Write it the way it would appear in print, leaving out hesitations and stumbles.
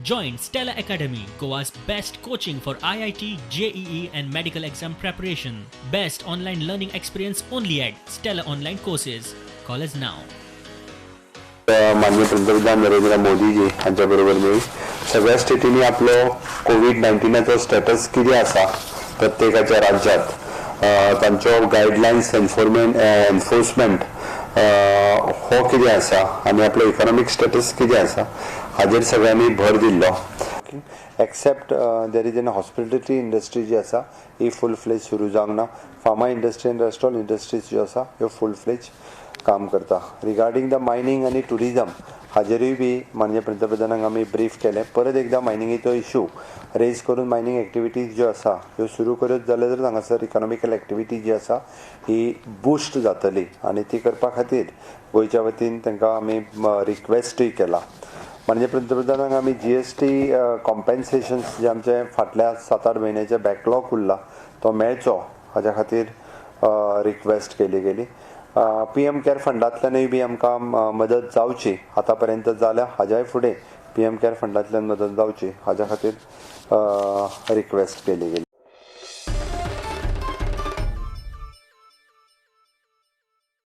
Join Stella Academy, Goa's best coaching for IIT, JEE, and medical exam preparation. Best online learning experience only at Stella Online Courses. Call us now. माननीय पंतप्रधान नरेंद्र मोदीजी हांच्या बरोबर मेळी सगळ्या स्टेटींनी आपलो Covid 19चो status कितें आसा प्रत्येकाच्या राज्यात, तांचो गायडलायन्स एनफोर्समेंट हो कितें आसा आनी आपलो इकॉनॉमीक स्टेटस कितें आसा हाजेर सगळ्यांनी भर दिल्लो. Except there is an hospitality industry जी आसा ही फूल फ्लेज सुरू जावंक ना. फार्मा इंडस्ट्री आनी रेस्टॉरंट इंडस्ट्रीज ज्यो आसा ह्यो फूल फ्लेज काम करता. रिगार्डींग the mining आनी टुरिजम हाजेरूय बी माननीय पंतप्रधानांक आमी ब्रीफ केलें. परत एकदां मायनिंगेचो इशू रेज करून मायनींग एक्टिविटीज ज्यो आसा ह्यो सुरू करत जाल्यार तर हांगासर इकॉनॉमिकल एक्टिविटी जी आसा ही बुस्ट जातली आनी ती करपा खातीर गोंयच्या वतीन तांकां आमी रिक्वेस्टूय केला. माननीय पंतप्रधानांक आमी जीएसटी कॉम्पेन्सेशन्स जे आमचे फाटल्या 7-8 म्हयन्याचे बॅकलॉग उरला तो मेळचो हाज्या खातीर रिक्वेस्ट केली गेली. पीएम केअर फंडांतल्यानूय बी आमकां मदत जावची, आतां पर्यंत जाल्या हाज्याय फुडें पीएम केअर फंडांतल्यान मदत जावची हाज्या खातीर रिक्वेस्ट केली गेली.